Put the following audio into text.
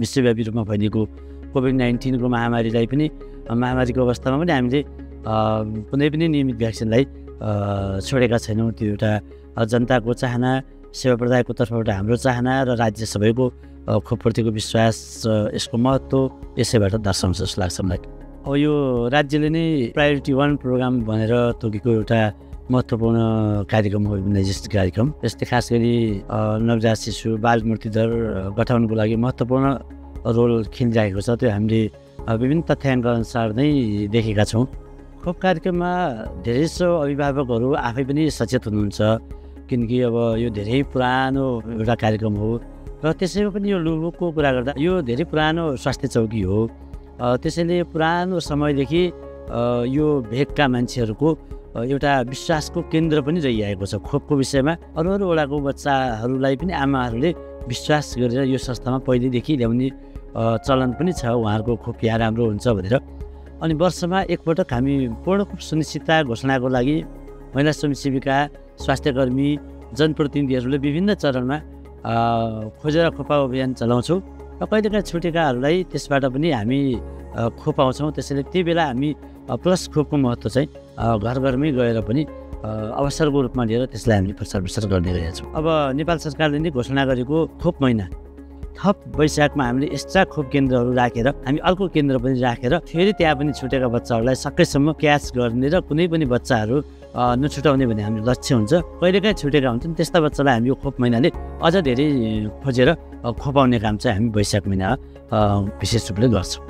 विश्वव्यापी रूपमा फैलिएको कोभिड-19 को महामारीलाई पनि महामारीको अवस्थामा पनि हामीले कुनै पनि नियमित भ्याक्सिनलाई छोडेका छैनौँ। त्यो एउटा जनताको चाहना, सेवा प्रदायकको तर्फबाट हाम्रो चाहना र राज्य सबैको खोपप्रतिको विश्वास, यसको महत्त्व यसैबाट दर्शाउँछ जस्तो लाग्छ मलाई। अब यो राज्यले नै प्रायोरिटी 1 प्रोग्राम भनेर तोकेको एउटा महत्त्वपूर्ण कार्यक्रम हो इम्युनाइजेसन कार्यक्रम। यसले खास गरी नवजात शिशु बाल मृत्युदर घटाउनको लागि महत्त्वपूर्ण रोल खेलिरहेको छ। त्यो हामीले विभिन्न तथ्याङ्क अनुसार नै देखेका छौँ। खोप कार्यक्रममा धेरै जसो अभिभावकहरू आफै पनि सचेत हुनुहुन्छ, किनकि अब यो धेरै पुरानो एउटा कार्यक्रम हो र त्यसैमा पनि यो लुको कुरा गर्दा यो धेरै पुरानो स्वास्थ्य चौकी हो। त्यसैले पुरानो समयदेखि यो भेगका मान्छेहरूको एउटा विश्वासको केन्द्र पनि रहिआएको छ। खोपको विषयमा अरू वडाको बच्चाहरूलाई पनि आमाहरूले विश्वास गरेर यो संस्थामा पहिलेदेखि ल्याउने चलन पनि छ, उहाँहरूको खोप यहाँ राम्रो हुन्छ भनेर। अनि वर्षमा एकपटक हामी पूर्ण खोप सुनिश्चितता घोषणाको लागि महिला स्वयंसेविका, स्वास्थ्यकर्मी, जनप्रतिनिधिहरूले विभिन्न चरणमा खोजेर खोपाउ अभियान चलाउँछौँ र कहिलेकाहीँ छुटेकाहरूलाई त्यसबाट पनि हामी खोप पाउँछौँ। त्यसैले त्यो बेला हामी प्लस खोपको महत्त्व चाहिँ घर घरमै गएर पनि अवसरको रूपमा लिएर त्यसलाई हामीले प्रचार प्रसार गर्ने गरेका छौँ। अब नेपाल सरकारले नै घोषणा गरेको खोप महिना थप वैशाखमा हामीले एक्स्ट्रा खोप केन्द्रहरू राखेर हामी अर्को केन्द्र पनि राखेर फेरि त्यहाँ पनि छुटेका बच्चाहरूलाई सकेसम्म क्याच गर्ने र कुनै पनि बच्चाहरू नछुटाउने भन्ने हाम्रो लक्ष्य हुन्छ। कहिलेकाहीँ छुटेका हुन्छन् त्यस्ता बच्चालाई हामी यो खोप महिनाले अझ धेरै खोजेर खोपाउने काम चाहिँ हामी वैशाख महिना विशेष रूपले गर्छौँ।